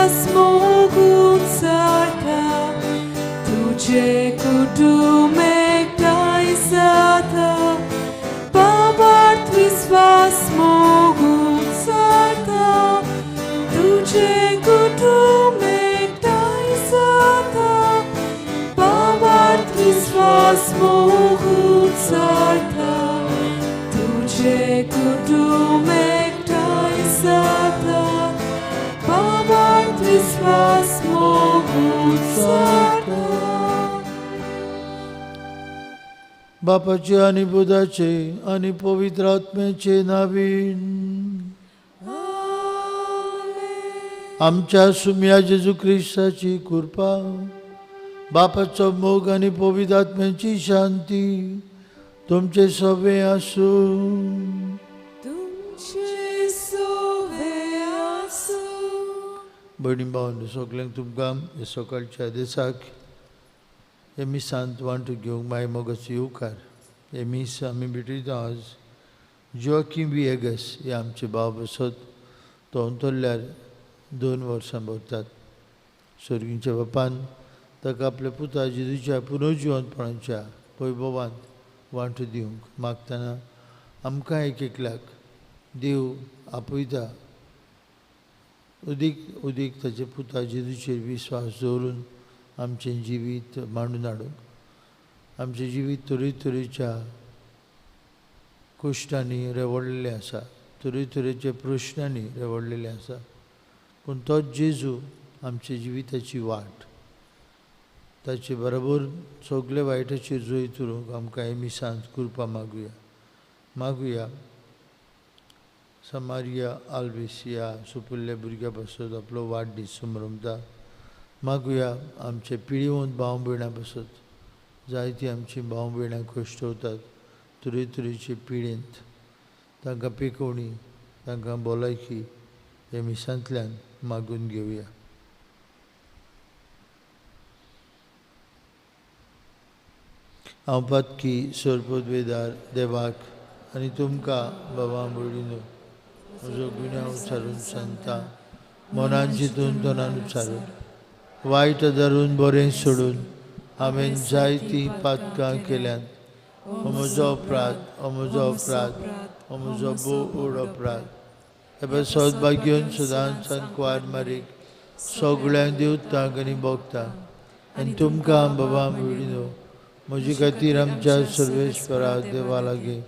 विश्वास मोगून जाता, तुझे कुटुंब एकठांय जाता, बाबार्थ विश्वास मोगून जाता, तुझे कुटुंब एकठांय जाता, बाबार्थ विश्वास मोगून जाता, तुझे कुटुंब एकठांय जाता, बाबार्थ विश्वास मोगून जाता. बापाचे आनी पुताचे आनी पवित्र आत्म्याचे नावीन. आमच्या सुम्या जेजू क्रिस्ताची कृपा, बापाचो मोग आनी पवित्र आत्म्याची शांती तुमचे सवे आसूं. तुमचे सवे आसूं. भयणी भावांनो, सगल्यांक तुमकां हे सकाळच्या दिसाक हे मिसांत वांटू घेवंक माय मोगाचो येवकार. हे मीस आमी भेटयता आज जोकीम विएगस हे आमचे भाव बसत तो अंतरल्यार 2 वर्सां भरतात. सर्गींच्या बापान ताका आपल्या पुता जेजूच्या पुनर्जिवंतपणाच्या वैभवांत वांटो दिवंक मागतना आमकां एक एकल्याक देव आपयता. उदीक उदीक ताच्या पुता जेजूचेर विस्वास दवरून आमचें जिवीत मांडून हाडूंक, आमचें जिवीत तरेतरेच्या कश्टांनी रेवडलेलें आसा, तरेतरेच्या प्रश्नांनी रेवडलेलें आसा, पूण तोच जेजू आमच्या जिविताची वाट. ताचे बरोबर सगळे वायटाचेर जैत उरूंक आमकां हे मिसांत कृपा मागुया. मागुया समारिया आल्वीस ह्या सुपुल्ल्या भुरग्या पासत आपलो वाडदीस समरमता. मागुया आमचे पिळीवंत भाव भयणां पासत, जायतीं आमचीं भाव भयणां कश्टवतात तरेतरेचे पिळेंत, तांकां पेकोवणी, तांकां भलायकी हे मिसांतल्यान मागून घेवया. हांव पातकी सरपदवेदार देवाक आनी तुमकां बाबा भयणीनो म्हजो गुन्यांव उच्चारून सांगता, मनान चिंतून तनान उच्चारून वायट धरून बरें सोडून हांवें जायतीं पातकां केल्यांत. हो म्हजो अपराध, हो म्हजो अपराध, हो म्हजो भोव व्हड अपराध. हे पळय सदभाग्योन सदांच कुवार मारीक सगळ्यांक देवतांक आनी भोगता आनी तुमकां बाबा भयणीनो म्हजे खातीर आमच्या सर्वेस्परा देवा लागीं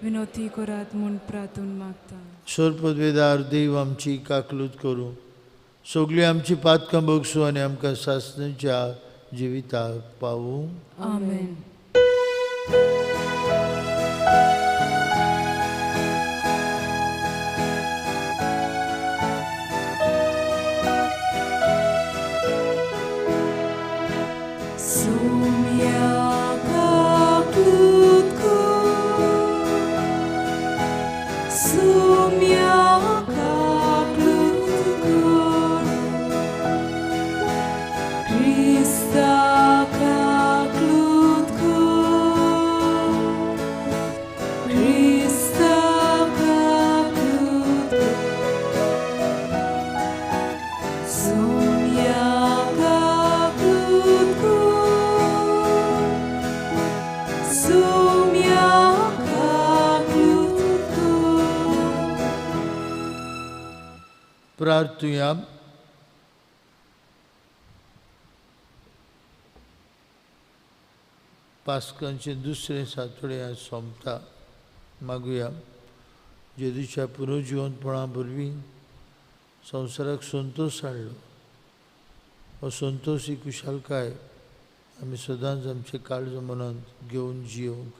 विनोती करात म्हूण प्रार्थून मागता. सरपदवेदार देव आमची काकलूत करूं, सगळीं आमची पातकां भोगसूं आनी आमकां सासणाच्या जिविताक पावूं. आमेन. प्रार्थुया. पास्कांचें दुसरें सातोडें आज सोंपता. मागुया जेजूच्या पुनर्जिवंतपणा वरवीं संवसाराक संतोश हाडलो. हो संतोश ही खुशालकाय आमी सदांच आमचे काळज मनांत घेवन जियोवंक.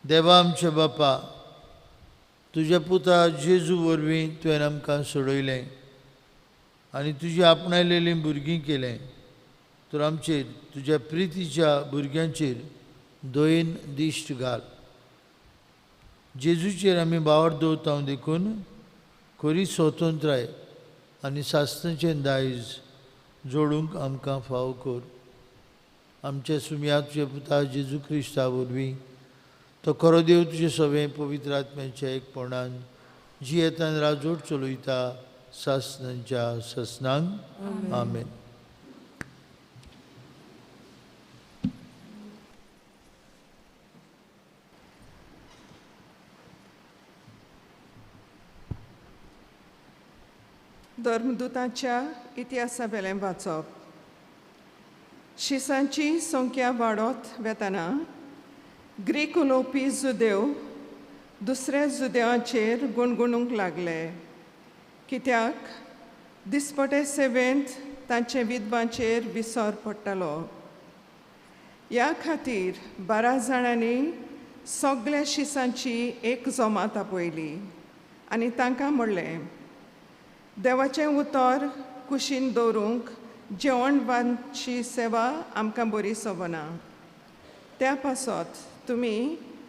देवा आमच्या बापा, तुज्या पुता जेजू वरवीं तुवें आमकां सोडयलें आनी तुजी आपणायलेलीं भुरगीं केलें, तर आमचेर तुज्या प्रितीच्या भुरग्यांचेर दयेन दिश्ट घाल. जेजूचेर आमी भावार दवरता देखून खरी स्वतंत्राय आनी सासणाचें दायज जोडूंक आमकां फाव कर. आमच्या सुमया तुज्या पुता जेजू क्रिस्ता वरवीं तो खरो देव तुजे सवें पवित्र आत्म्याच्या एकपणान जियेतान राजवट चलयता सासनांच्या ससनांक. आमेन. धर्मदूताच्या इतिहासा वेलें वाचप. शिसांची संख्या वाडत वेतना ग्रीक उलोवपी जुदेव दुसऱ्या जुदेवाचेर गुणगुणूंक लागले, कित्याक दिसपटे सेवेंत तांचे विधवांचेर विसर पडटालो. ह्या खातीर 12 जाणांनी सगळ्या शिसांची एक जमात आपयली आनी तांकां म्हणलें, देवाचें उतर कुशीन दवरूंक जेवण वांची सेवा आमकां बरी सोबना. त्या पासत तुमी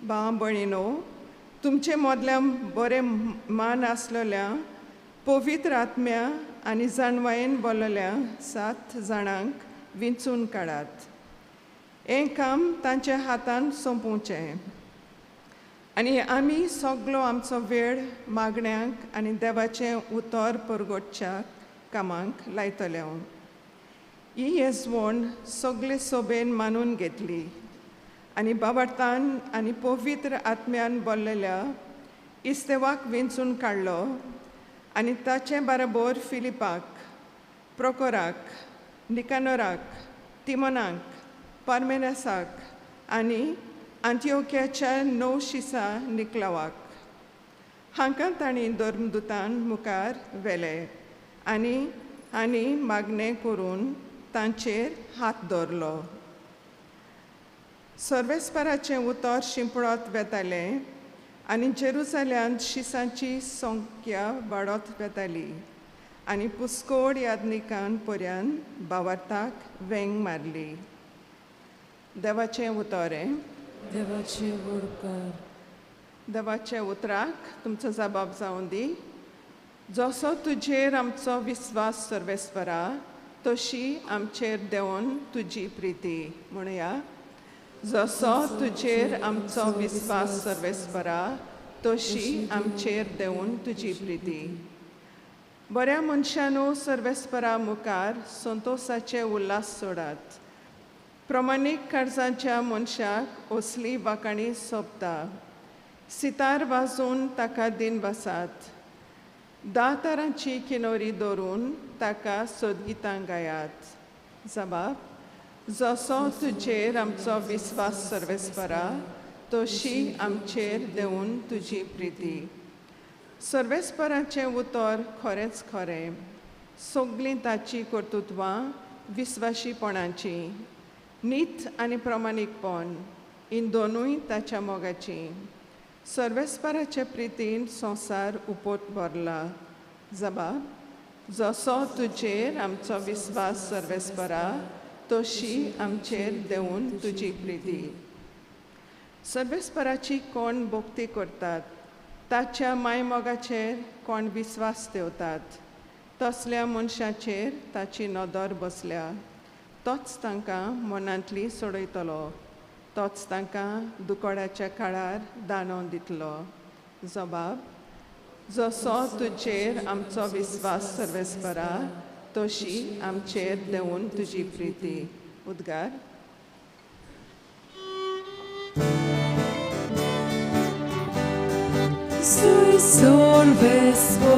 भाव भयणीनो तुमचे मदल्या बरें मान आसलेल्या पवित्र आत्म्या आनी जाणवायेन बोल्लल्या 7 जाणांक विंचून काडात. हें काम तांच्या हातान सोंपोवचें आनी आमी सगलो आमचो वेळ मागण्यांक आनी देवाचें उतर परगटच्या कामाक लायतले. ही येजवण सगळे सोबेन मानून घेतली आनी बाबार्तान आनी पवित्र आत्म्यान बोल्लेल्या इस्तेवाक विंचून काडलो आनी ताचे बरोबर फिलिपाक, प्रोकोराक, निकानोराक, तिमोनाक, पार्मेनसाक आनी आंतिओक्याच्या 9 शिसा निकलावाक. हांकां तांणी धर्मदूतान मुखार व्हेले आनी आनी मागणें करून तांचेर हात दवरलो. सर्वेस्पराचें उतर शिंपडत वेतालें आनी जेरुजाल्यांत शिसांची संख्या वाडत वेताली आनी पुस्कोड यादनिकान पर्यान बावार्थाक वेंग मारली. देवाचें उतर हें. देवाचे उपकार. देवाच्या उतराक तुमचो जबाब जावं दी. जसो तुजेर आमचो विस्वास सर्वेस्परा तशी आमचेर देंवन तुजी प्रिती. म्हणया, जसो तुजेर आमचो विस्वास सर्वेस्परा तशी आमचेर देंवन तुजी प्रिती. बऱ्या मनशानू सर्वेस्परा मुखार संतोसाचे उल्हास सोडात. प्रमाणीक काळजाच्या मनशाक असली वाकाणी सोबता. सितार वाजोवन ताका दिन बसात. 10 तरांची किनोरी दवरून ताका सोदगितां गायात. जबाब, जसो तुजेर आमचो विस्वास सर्वेस्परा तशी आमचेर देंवन तुजी प्रिती. सर्वेस्पराचें उतर खरेंच खरें. सगळीं ताचीं कर्तृत्वां विस्वाशीपणाचीं, नीत आनी प्रमाणीकपण हीं दोनूय ताच्या मोगाचीं. सर्वेस्पराचे प्रितीन संवसार उपोट भरला. जबाब, जसो तुजेर आमचो विस्वास सर्वेस्परा तशी आमचेर देंवन तुजी प्रिती. सर्वेस्पराची कोण भक्ती करतात, ताच्या मायमोगाचेर कोण विस्वास ठेवतात, तसल्या मनशाचेर ताची नदर बसल्या. तोच तांकां मनांतली सोडयतलो, तोच तांकां दुकोडाच्या काळार दानो दितलो. जबाब, जसो तुजेर आमचो विस्वास सर्वेस्परा तशी आमचेर देंवन तुजी प्रिती. उद्गार. Sorvespora,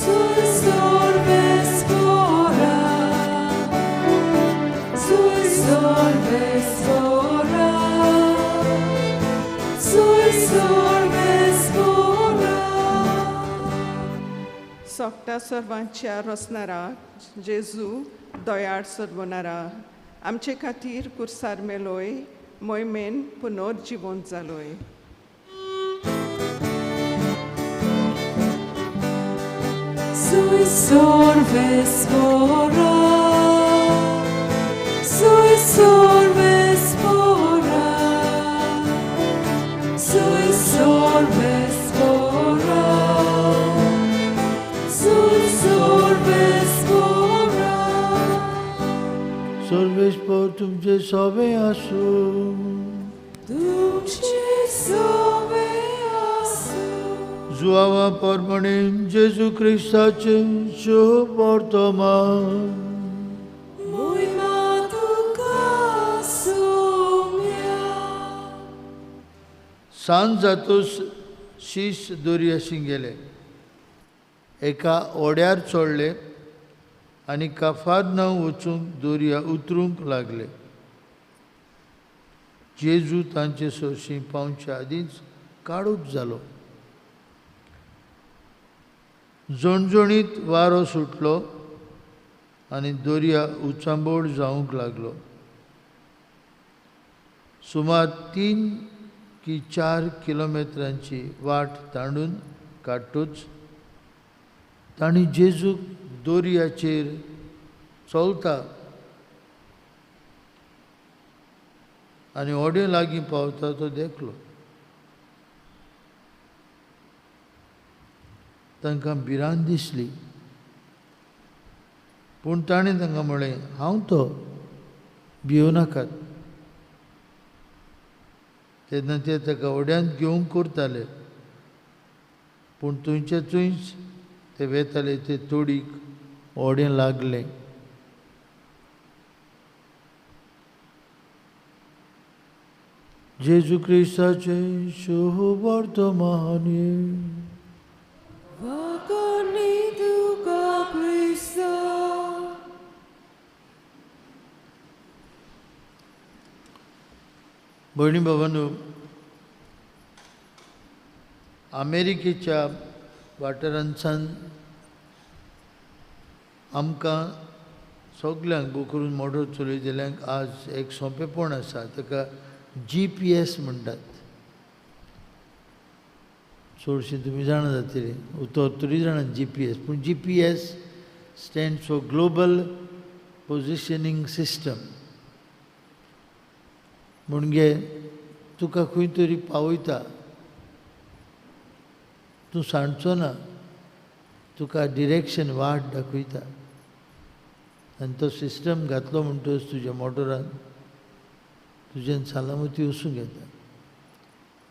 sorvespora, sorvespora, sorvespora. सोगटा सर्वांच्या रचणारा जेजू दयाळ सर्वनारा आमचे खातीर कुर्सार मेलोय मोहिमेन पुनर्जिवंत जालोय. Sui sorvespora, sui sorvespora, sui sorvespora, sui sorvespora. सर्वेस्पर तुमचे सवे आसूं. तुमचे सवे आसूं. जुआवा परमणे जेजू क्रिस्ताचे शुभ वर्तमान. मोहिमा तुका सोम्या. सांज जातूच शीस दोरयाशी गेले, एका ओड्यार चडले आनी काफारनांव वचूंक दर्या उतरूंक लागले. जेजू तांचे सरशीं पावचे आदींच काळोख जालो. झणझणीत वारो सुटलो आनी दर्या उचांबळ जावंक लागलो. सुमार 3 की 4 किलोमिटरांची वाट तांडून काडटूच तांणी जेजूक दर्याचेर चलता आनी होडें लागीं पावता तो देखलो. तांकां भिरांत दिसली, पूण ताणें तांकां म्हळें, हांव तो, भियों नाकात. तेन्ना ते ताका होड्यांत घेवंक करताले, पूण थंयचे थंयच ते वेताले ते तोडीक होडें लागलें. जेजू क्रिस्ताचें शुभ वर्तमान. वाकणी तुका क्रिस्ता. भयणी भावांनो, अमेरिकेच्या वाठारांतल्यान आमकां सगल्यांक बो करून मोटर चलयतल्यांक आज एक सोंपेपण आसा, ताका GPS म्हणटात. चडशीं तुमी जाणा जातलीं, उतर तरी जाणा GPS, पूण GPS stands for global positioning system. म्हणजे तुका खंय तरी पावयता, तूं सांडचो ना, तुका डिरेक्शन वाट दाखयता. आनी तो सिस्टम घातलो म्हणटकच तुज्या मोटरान तुज्यान सलामती वचूंक येता.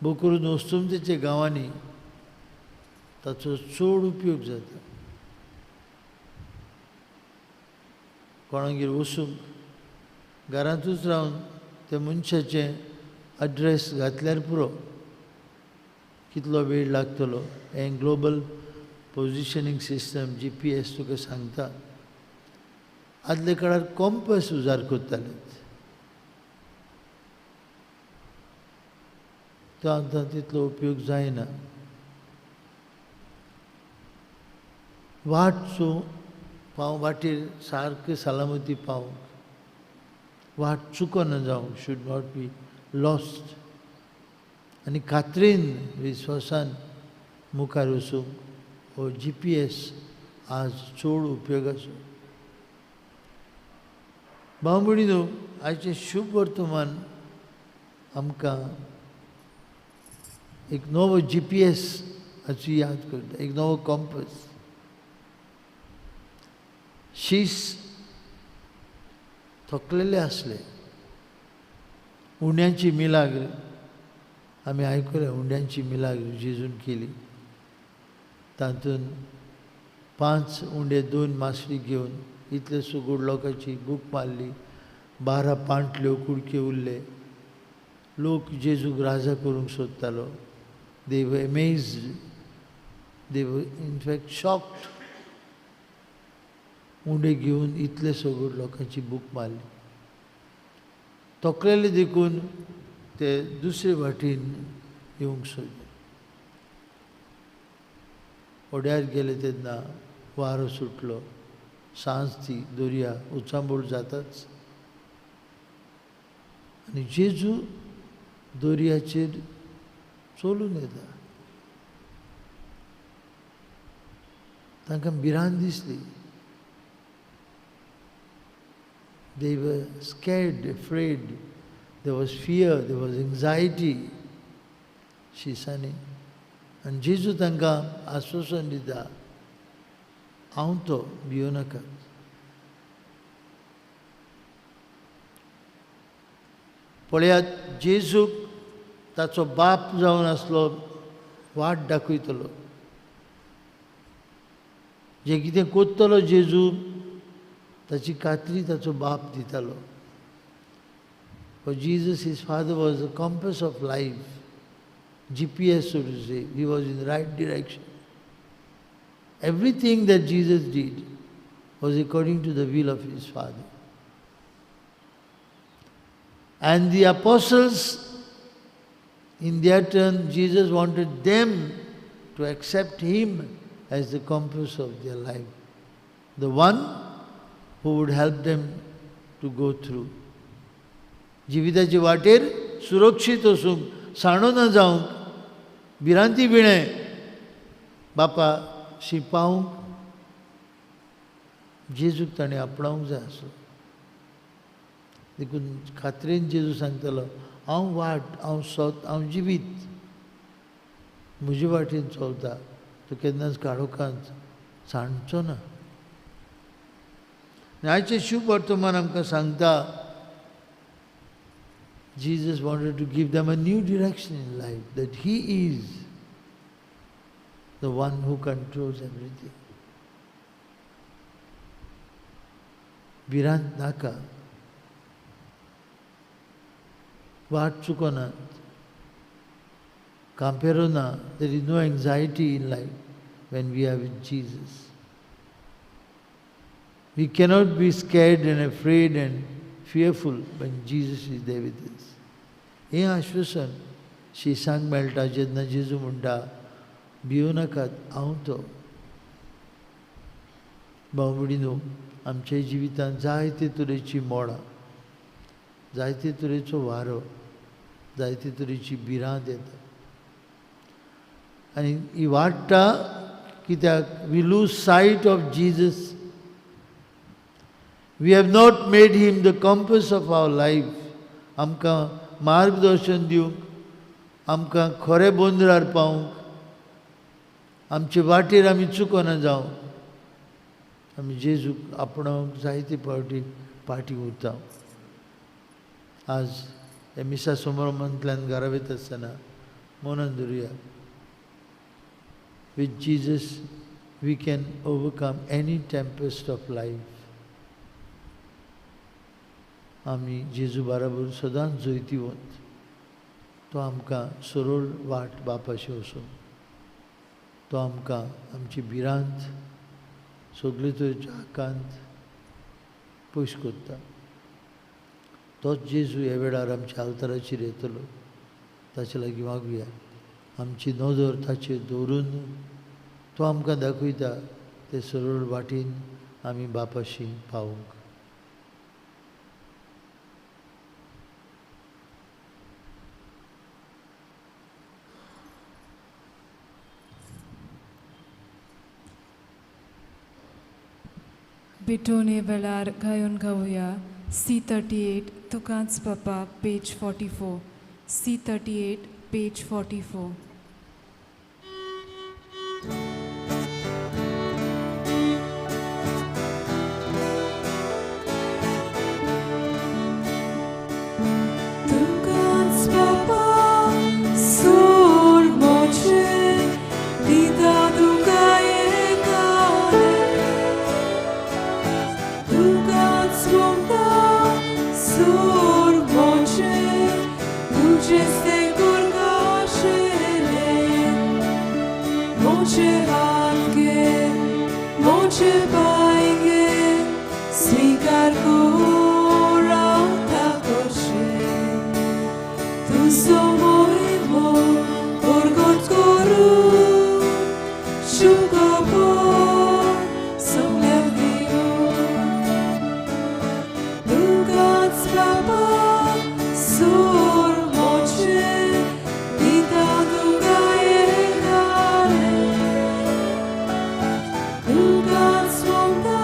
बो करून वस्तुमतेच्या गांवांनी ताचो चड उपयोग जाता. कोणागेर वचूंक घरांतूच रावन त्या मनशाचें एड्रेस घातल्यार पुरो, कितलो वेळ लागतलो हें ग्लोबल पोजिशनींग सिस्टम GPS तुका सांगता. आदल्या काळार कॉम्पस उजार करताले, तो आतां तितलो उपयोग जायना. वाट पाव वाटेर सारकें सलामती पावंक, वाट चुकना जावंक, should not be lost. आनी खात्रीन विश्वासान मुखार वचूंक हो GPS आज चड उपयोगाचो. भाव भयणीनो, आयचें शुभ वर्तमान आमकां एक नवो GPS हाची याद करता, एक नवो कॉम्पस. शीस थकलेले आसले, उंड्यांची मिलाग्र आमी आयकले, उंड्यांची मिलाग्र जेजून केली. तातूंत 5 उंडे 2 मासळी घेवन इतले सुगूर लोकांची भूक मारली, 12 पांटल्यो कुडके उरले. लोक जेजूक राजा करूंक सोदतालो. They were amazed, they were in fact shocked. उंडे घेवन इतले सगूर लोकांची भूक मारली. तकलेले देखून ते दुसरे वाटेन येवंक सोदले. होड्यार गेले तेन्ना वारो सुटलो, सांज ती दर्या उचांबळ जाताच आनी जेजू दर्याचेर चलून येता. तांकां भिरांत दिसली. They were scared, afraid. There was fear, there was anxiety. शिसांनी आनी जेजू तांकां आश्वासन दिता, हांव तो, भियो नाकात. पळयात, जेजूक ताचो बाप जावन आसलो वाट दाखयतलो, जें कितें कोत्तलो जेजू ताची खात्री ताचो बाप दितालो. For Jesus, his father was the compass of life, GPS, so to say. He was in the right direction. Everything that Jesus did was according to the will of his Father. And the apostles, in their turn, Jesus wanted them to accept him as the compass of their life, the one who would help them to go through. जिविताचे वाटेर सुरक्षीत वचूंक, सांडो ना जावंक, भिरांती विणें बापा शिपावंक जेजूक ताणें आपणावंक जाय आसलो. देखून खात्रेन जेजू सांगतालो, हांव वाट, हांव सत, हांव जिवीत, म्हजे वाटेन चलता तो केन्नाच काळोखांत सांडचो ना. आयचें शुभ वर्तमान आमकां सांगता, Jesus wanted to give them a new direction in life, that he is the one who controls everything. भिरांत नाका, वाट चुकोनात, कांपेरो ना. There is no anxiety in life when we are with Jesus. We cannot be scared and afraid and fearful when Jesus is there with us. हें आश्वासन शिसांक मेळटा जेन्ना जेजू म्हणटा, भिवू नाकात, हांव तो. भाव भयणीनो, आमच्या जिवितांत जायते तरेची मोडां, जायते तरेचो वारो, जायते तरेची भिरांत येता आनी ही वाडटा कित्याक we lose sight of Jesus. We have not made him the compass of our life. आमकां मार्गदर्शन दिवंक, आमकां खरें बंदरार पावंक, आमचे वाटेर आमी चुकना जावंक, आमी जेजूक आपणावंक जायते फावटी फाटीं उरता. आज हे मिसा समारंभांतल्यान घरा वयता आसतना मनान धरुया, with Jesus we can overcome any tempest of life. आमी जेजू बराबर सदांच जैतिवंत, तो आमकां सरळ वाट बापाशी वचूंक, तो आमकां आमची भिरांत सगळे तरेचे आकांत पयस करता. तोच जेजू ह्या वेळार आमच्या आल्ताराचेर येतलो, ताचे लागीं मागुया, आमची नदर ताचेर दवरून तो आमकां दाखयता ते सरळ वाटेन आमी बापाशी पावूंक. बिटोने वेळार गायोन गावया C38 तुकांच बापा, पेज 44. C38 page 44. तुकांच बापा सूर मोचे दिता तुका एकाले, तुकांच म्हणटा सूर मोचे तुझे सेगूर गाशेले, मोचे हात घे, मोचे पांय घे, स्वीकार कर रावता कशे, तुजो मोहिमो उरगत करूं शुभखबर सगळ्यांक दिवं. तुकाच बापा सूर मोचे दिता तुका एकाले, तुकाच म्हणटा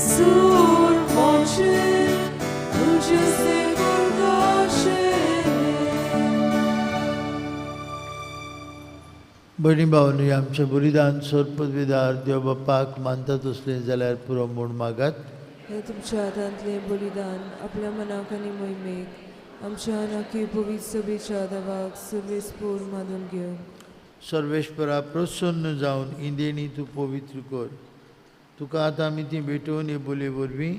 सूर मोचे तुझे सेगूर गाशेले. भयणी भावांनी, आमचें बलिदान सर्पविदार देव बापाक मानता तसलें जाल्यार पुरो म्हूण मागात. हें तुमच्या हातांतलें बलिदान आपल्या मनाक आनी मोहिमेक आमच्या नक्की पवित्र सभेच्या देवाक सर्वेस्पोर मानून घेवंक. सर्वेश्वरा प्रसन्न जावन ही देणी तूं पवित्र कर. तुका आतां आमी ती भेटोवन हे बोलये वरवीं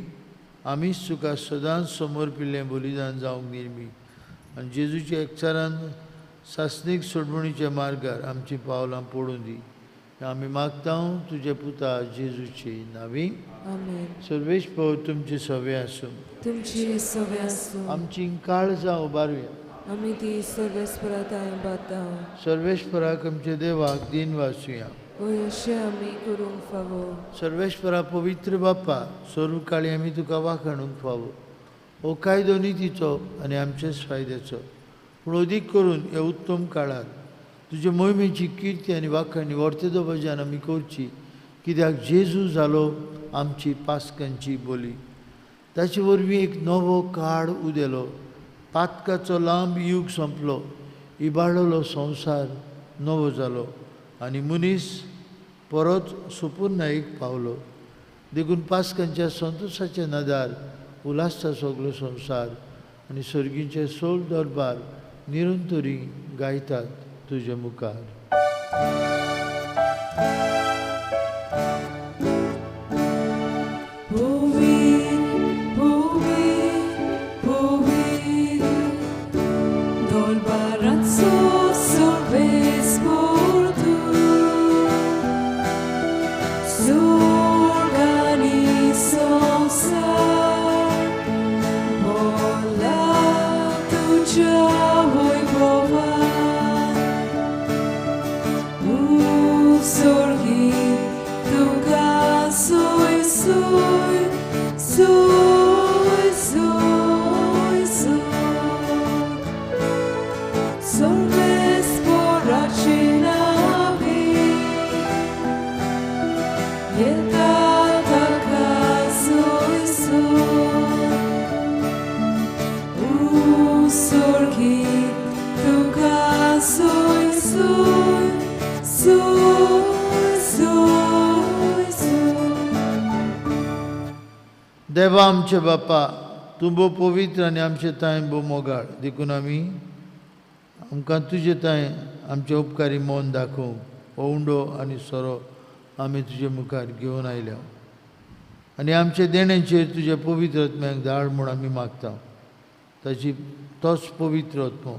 आमीच तुका सदांच समर्पिल्लें बलिदान जावंक निर्मी आनी जेजूच्या एकचारान सासणीक सोडवणीच्या मार्गार आमचीं पावलां पडूं दी. आमी मागता तुज्या पुता जेजूची नावी. आमेन. सर्वेस्पोर तुमचे सवे आसूं. तुमची सवे आसूं. आमची काळजां उबारुया. आमी ती सर्वेस्परा तांय बाता. सर्वेस्पराक आमच्या देवाक दिन वाचुया. वय अशें आमी करूंक फावो. सर्वेस्परा पवित्र बाप्पा, सर्व काळी आमी तुका वाखाणूंक फावो. हो कायदो नितीचो आनी आमचेच फायद्याचो, पूण अदीक करून ह्या उत्तम काळार तुजे मोहिमेची किर्ती आनी वाखाणी वर्तेदो भजन आमी करची, कित्याक जेजू जालो आमची पास्कांची बोली. ताचे वरवीं एक नवो काळ उदेलो, पातकाचो लांब यूग सोंपलो, इबाडलो संवसार नवो जालो आनी मनीस परत सुपुर्णायेक पावलो. देखून पास्कांच्या संतोशाच्या नदार उल्हासता सगलो संवसार आनी सर्गीचे सोल दरबार निरंतरी गायतात तुजे मुखार. देवा आमचे बापा, तूं भोव पवित्र आनी आमचे तांय भोव मोगाळ, देखून आमी आमकां तुजे तांय आमचे उपकारी मन दाखोवंक हो उंडो आनी सोरो आमी तुजे मुखार घेवन आयल्या आनी आमचे देण्याचेर तुज्या पवित्र आत्म्याक धाड म्हूण आमी मागता. ताची तोच पवित्र आत्मो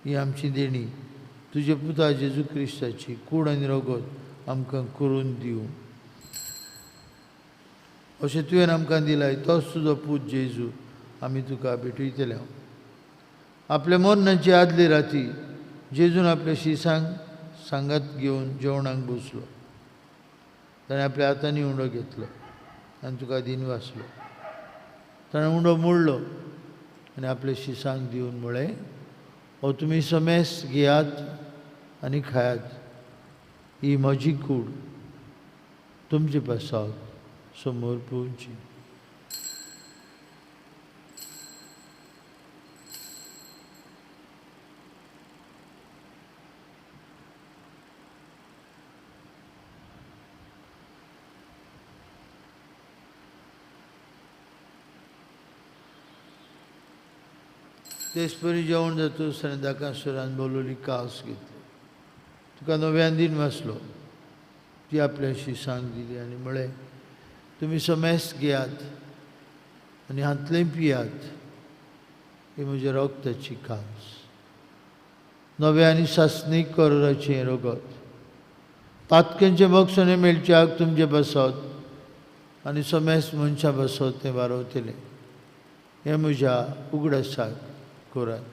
ही आमची देणी तुजे पुता जेजू क्रिस्ताची कूड आनी रगत आमकां करून दिवं. अशें तुवें आमकां दिलाय तोच तुजो पूत जेजू आमी तुका भेटयतले. आपल्या मरणाची आदली राती जेजून आपल्या शिसांक सांगात घेवन जेवणाक बसलो. ताणें आपल्या हातांनी उंडो घेतलो आनी तुका दिन वाचलो. ताणें उंडो मोडलो आनी आपल्या शिसांक दिवन म्हळें, हो तुमी समेस घेयात आनी खायात, ही म्हजी कूड तुमचे पासत समोर पळोवची. तेच परी जेवण जातूच ताणें दाकासुरान बोलवली कास घेतली, तुका नव्यान दिन वाचलो, ती आपल्या शिसांक दिली आनी म्हळें, तुमी समेस घेयात आनी हांतलें पियात, ही म्हज्या रगताची कास, नव्या आनी सासणीक कराराचें रगत, पातकेंचें बक्षणें मेळच्याक तुमचे बसत आनी समेस मनशां बसत तें वारवतलें. हें म्हज्या उगडासाक करात.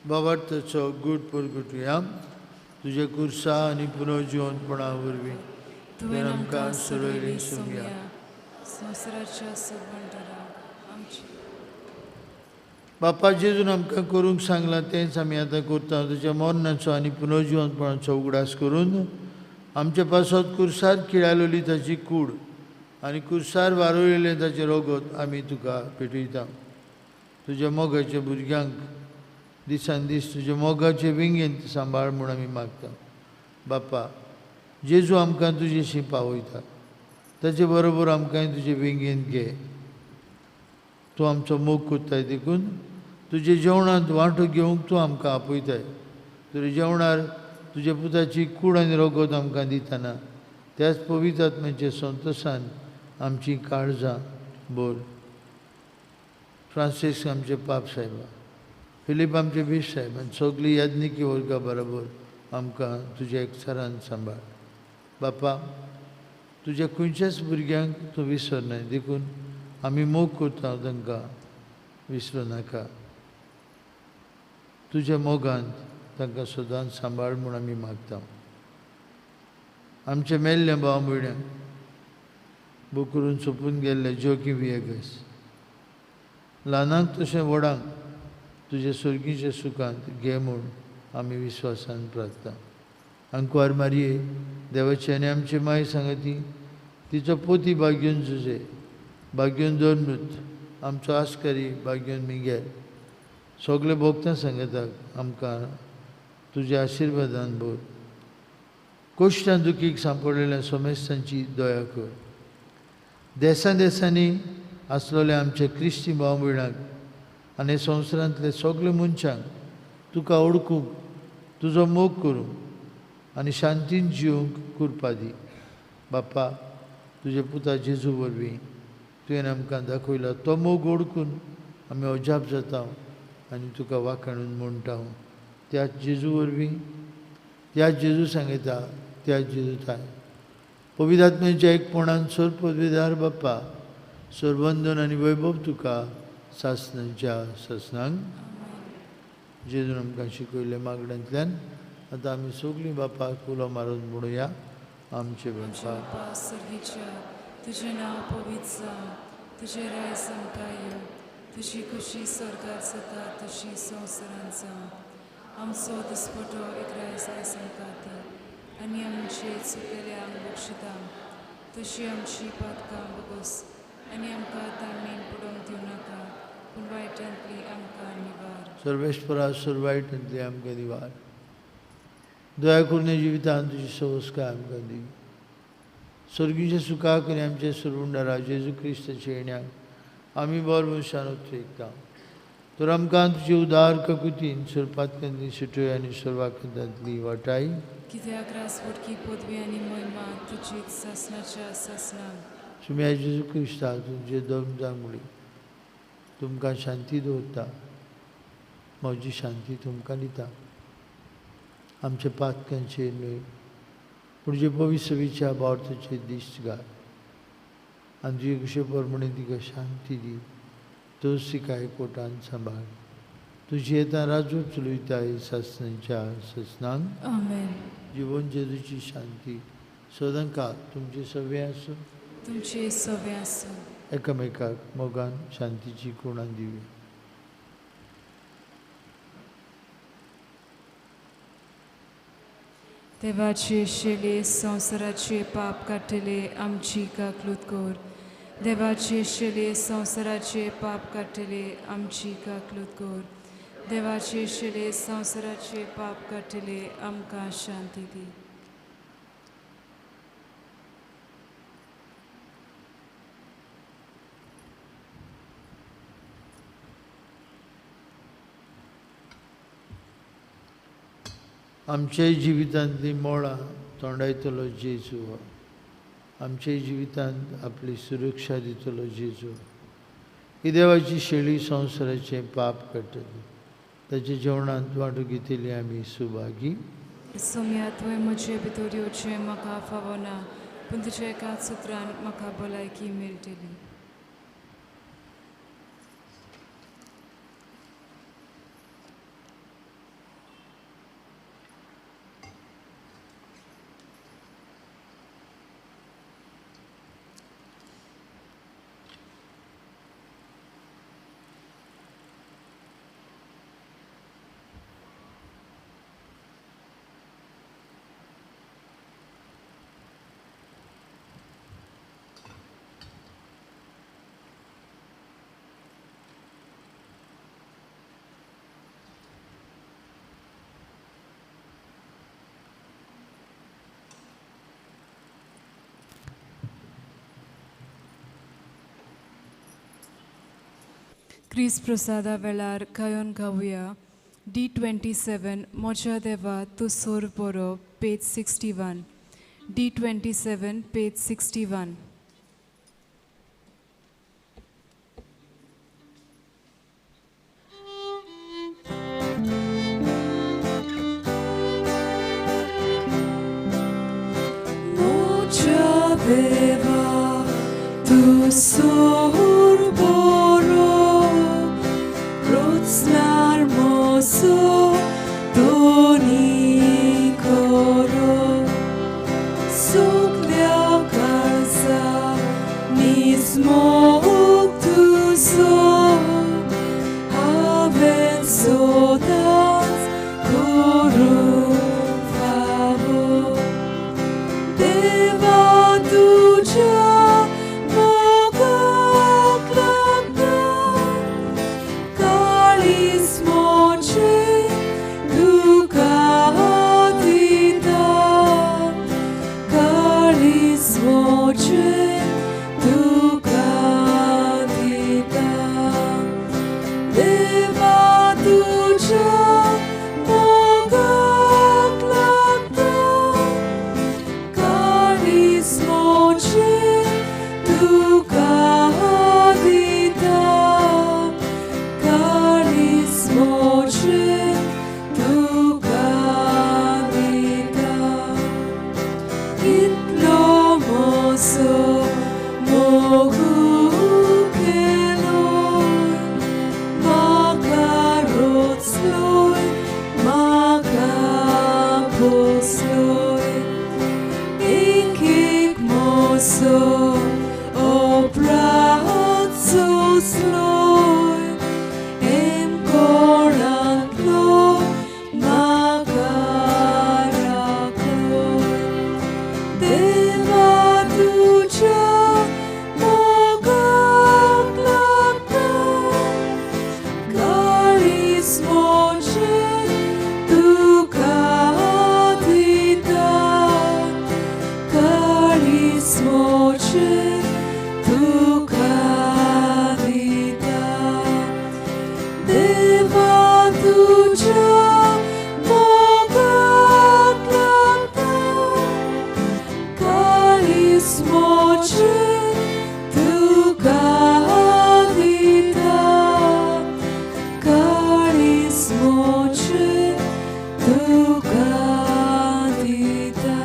बाबार्थाचो गूट परगटुया तुजे कुर्सा आनी पुनर्जिवंतपणा वरवीं तुवें आमकां सोडयली सोम्या संवसाराच्या सबंदराक आमची. बापा जेजून आमकां करूंक सांगलां तेंच आमी आतां करता. तुज्या मरणाचो आनी पुनर्जिवंतपणाचो उगडास करून आमचे पासत कुर्सार किळायलोली ताची कूड आनी कुर्सार वारयलें ताचें रोगत आमी तुका पेटयता. तुज्या मोगाच्या भुरग्यांक दिसान दीस तुज्या मोगाचे विंगेंत सांबाळ म्हूण आमी मागता. बापा, जेजू आमकां तुजेशी पावयता, ताचे बरोबर आमकांय तुजे विंगेंत घे. तूं आमचो मोग करताय देखून तुजे जेवणांत वांटो घेवंक तूं आमकां आपयताय. तुज्या जेवणार तुज्या पुताची कूड आनी रोगत आमकां दितना त्याच पवित्र आत्म्याच्या संतोशान आमची काळजां भर. फ्रांसीस आमचे पाप साहेबा, फिलीप आमचे बीश साहेब आनी सगळी याज्ञिकी वर्गा बरोबर आमकां तुज्या एकचारान सांबाळ. बापा, तुज्या खंयच्याच भुरग्यांक तूं विसरनाय देखून आमी मोग करता तांकां विसरूं नाका. तुज्या मोगांत तांकां सदांच सांबाळ म्हूण आमी मागता. आमचे मेल्ल्या भाव भयण्यांक बोकरून सोंपून गेल्ले जोकी वियेगस, ल्हानांक तशें व्हडांक तुज्या सर्गीच्या सुखांत घे म्हूण आमी विस्वासान प्रार्थना. आंकवार मारये देवाची आनी आमची माय सांगती, तिचो पोती भाग्योन जुजे, भाग्योन दोरनूत, आमचो आस्कारी भाग्योन मिगेल, सगळे भोगतां सांगताक आमकां तुज्या आशिर्वादान भर. कोश्टां दुखीक सांपडलेल्या सोमेस्तांची दया कर. देसां देसांनी आसलेल्या आमच्या क्रिस्ती भाव भयणांक आनी संवसारांतले सगळे मनशांक तुका ओळखूंक, तुजो मोग करूंक आनी शांतीन जिवंक कुरपा दी. बापा, तुज्या पुता जेजू वरवीं तुवें आमकां दाखयला तो मोग ओळखून आमी अजाप जाता आनी तुका वाखाणून म्हणटा. त्याच जेजू वरवीं, त्याच जेजू सांगता, त्याच जेजू थाय पवित्र आत्म्याच्या एकपणान सर पदवीदार बाप्पा, सरवंदन आनी वैभव तुका सासणाच्या सासणांक. जेजून आमकां शिकयल्ल्या मागण्यांतल्यान आतां आमी सगळीं बापाक उलो मारून म्हणुया. आमचे बापा सर्गीच्या, तुजें नांव पवित्र जावं, तुजें राज आमकां येवं, तुजी खुशी स्वर्गार जाता तशी संवसारांत जावं. आमचो दिसपटो एक रायस आयज आमकां दी आनी आमचे चुकलेले आंग बक्षिता तशी आमची पातकां बगस आनी आमकां ताणें पडोवंक दिवं नाका, पूण वायटांतली आमकां निवार. सर्वेस्परा सर वायटांतली आमकां निवार. दया करून जिवितांत तुजी संस्कार आमकां दी. सर्गीच्या सुखाक आनी आमच्या सरवंडारा जेजू क्रिस्ताच्या येण्याक आमी बरो मनशान उत्रेकता. तर आमकां तुजी उदार ककुतीन सरपातकांतली सुटय आनी सर्वाकांतांतली वाटाय. कित्याक रासवटकी पदवी आनी महिमा तुजीच सासणाच्या सासणाक. सुम्या जेजू क्रिस्ता तुमचे धर्म जांगुळी तुमकां शांती दवरता, म्हजी शांती तुमकां दिता. आमच्या पातकांचेर न्हय पूण जे पवित्र भावार्थाचेर दिश्ट घाल आनी तुजे कशे प्रमाणे तिका शांती दी. तोच तिका एकवटान सांबाळ. तुजी येता राजू चलयताय सासणाच्या सासणांक. आमेन. जिवन जेजूची शांती सदांकाळ तुमचे सगळे आसूं, तुमचे सगळे आसूं. एकामेकाक मोगान शांतीची कुणां दिवया. देवाचे शेले संवसाराचे पाप काडटले आमची काकलूत कर. देवाचे शेले संवसाराचे पाप काडटले आमची काकलूत कर. देवाचे शेले संवसाराचे पाप काडटले आमकां शांती दी. आमच्या जिवितांतली मोळां तोंडायतलो जेजू, आमच्या जिवितांत आपली सुरक्षा दितलो जेजू. ही देवाची शेळी संवसाराचें पाप काडटली, ताच्या जेवणांत वांटो घेतली आमी सुभागी. सोम्या, तुवें म्हजे भितर येवचें म्हाका फावना, पूण तुज्या एकाच सुत्रान म्हाका भलायकी मेळटली. क्रिस प्रसादा वेळार गायोन गावया D27 म्हज्या देवा तूं सोर बरो पेज 61 D27 page 61. म्हज्या देवा तूं सोर बरो रोचणार मोसो दोनी करो सगल्या काळजा निजमोग तुजो हांवें सदांच करूंक फावो देवा तुज्या मोगाक लागता काळीज म्हजें तुका दिता काळीज म्हजें तुका दिता देवा तुज्या मोगाक लागता काळीज म्हजें तुका दिता काळीज म्हजें तुका दिता इतलो मोसो मोगू केलोय म्हाका रोचलोय म्हाका पोसलोय एक एक मोसो अपराध सोंसलोय एम कोणांतलो म्हाका राखलोय देवा तुज्या मोगाक लागता काळीज म्हजें तुका दिता काळीज म्हजें तुका दिता देवा तुज्या मोगाक लागता काळीज म्हजें तुका दिता काळीज म्हजें तुका दिता.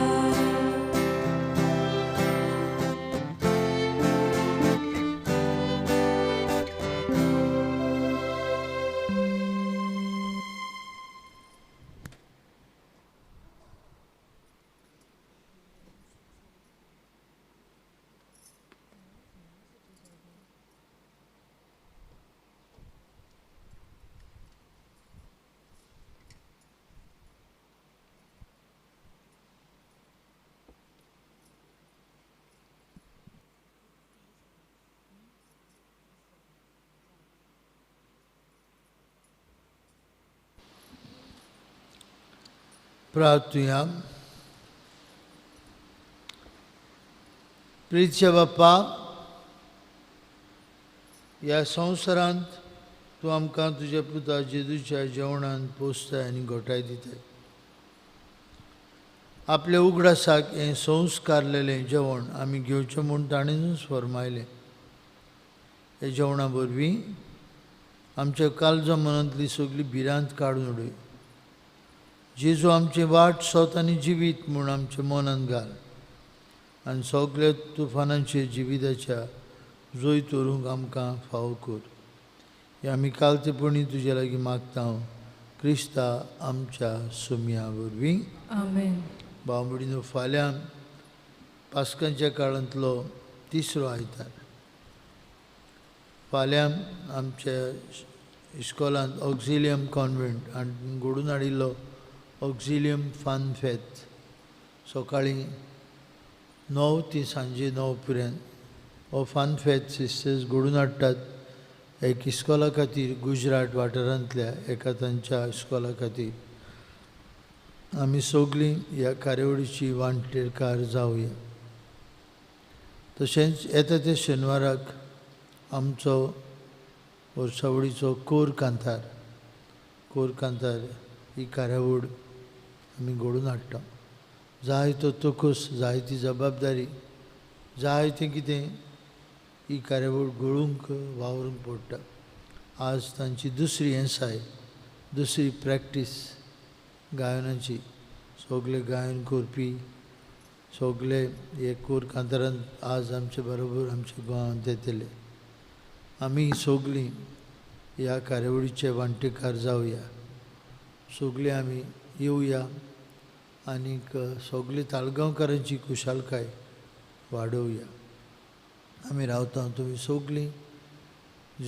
प्रार्थुया. प्रितच्या बाप्पा, ह्या संवसारांत तूं आमकां तुज्या पुता जेजूच्या जेवणान पोसताय आनी घोटाय दिताय. आपल्या उगडासाक हें संस्कारलेलें जेवण आमी घेवचें म्हूण ताणेंच फर्मायलें. ह्या जेवणा वरवीं आमच्या काळजा मनांतली सगळी भिरांत काडून उडय. जेजू आमचें वाट सोत आनी जिवीत म्हूण आमच्या मनांत घाल आनी सगल्या तुफानांचे जिविताच्या जैत व्हरूंक आमकां फावो कर. हें आमी कालतेपणी तुज्या लागीं मागता हांव क्रिस्ता आमच्या सुमया वरवीं. आमेन. भाव भयणीनो, फाल्यां पास्कांच्या काळांतलो तिसरो आयतार. फाल्यां आमच्या इस्कॉलांत ऑक्झिलियम कॉन्वेंट आनी घडून हाडिल्लो ऑक्झिलियम फान फेत सकाळीं 9 ते सांजे 9 पर्यंत हो फान फेत सिस्टर्स घडून हाडटात एक इस्कॉला खातीर, गुजरात वाठारांतल्या एका तांच्या इस्कॉला खातीर. आमी सगळीं ह्या कार्यावळीची वांटेकार जावया. तशेंच येता ते शेनवाराक आमचो वर्सावळीचो कोर कांतार, कोर कांतार ही कार्यावळ आमी घडोवन हाडटा. जायतो तकस, जायती जबाबदारी, जायतें कितें ही कार्यावळ घडोवंक वावरूंक पडटा. आज तांची दुसरी एसाय, दुसरी प्रॅक्टीस गायनाची. सगळे गायन करपी सगळे हे कोर कांतारांत आज आमचे बरोबर आमच्या गोंयांत येतले. आमी सगळीं ह्या कार्यावळीचे वांटेकार जावया, सगळीं आमी येवया आनीक सगळे ताळगांवकारांची खुशालकाय वाडोवया. आमी रावता, तुमी सगळीं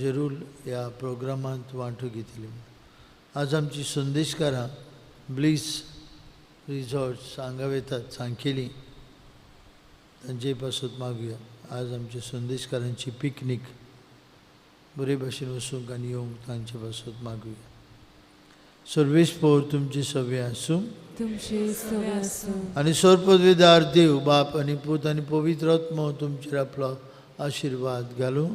जरूर ह्या प्रोग्रामांत वांटो घेतली. आज आमची संदेशकारां ब्लीस रिजॉर्ट हांगा वतात सांखेली, तांचे पासत मागुया. आज आमच्या संदेशकारांची पिकनीक बरे भाशेन वचूंक आनी येवंक तांचे पासत मागुया. सर्वेस पोर तुमचे सगळे आसूं, तुमचे सगळे आसूं. आनी सर्वपदवीदार देव बाप आनी पूत आनी पवित्र आत्मो तुमचेर आपलो आशिर्वाद घालूं.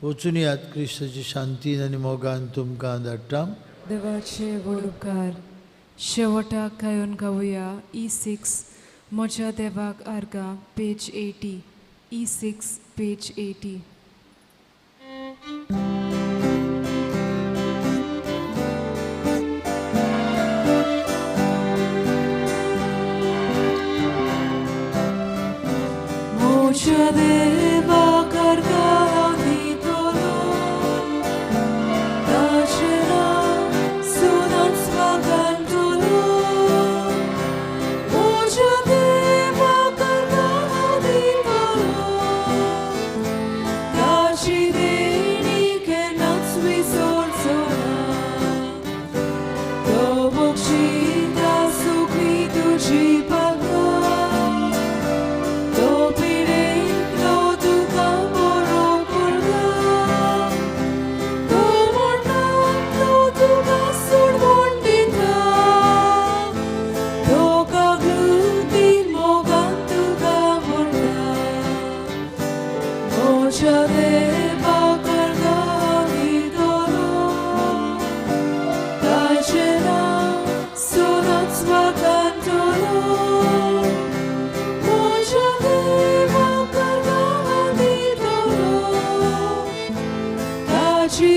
वचून यात क्रिस्ताची शांती आनी मोगान तुमकां धाडटा. देवाचे व्हड उपकार. शेवटाक गायोन गावया E6 म्हज्या देवाक आर्गां, पेज 80. E6 page 80. म्हज्या देवाक आर्गां दितलो, ताचें नांव सदांच वागांतलो. म्हज्या देवाक आर्गां दितलो, ताची देणी केन्नाच विसरचो ना. तो बक्षिता सुखी तुजी पाकां, तो पिडेंतलो तुका बरो करता. तो मरणांतलो तुका सोडवण दिता, तो कागलुतीन मोगान तुका भरता. म्हज्या देवाक आर्गां दितलो, ताचें नांव सदांच वागांतलो. म्हज्या देवाक आर्गां दितलो, ताची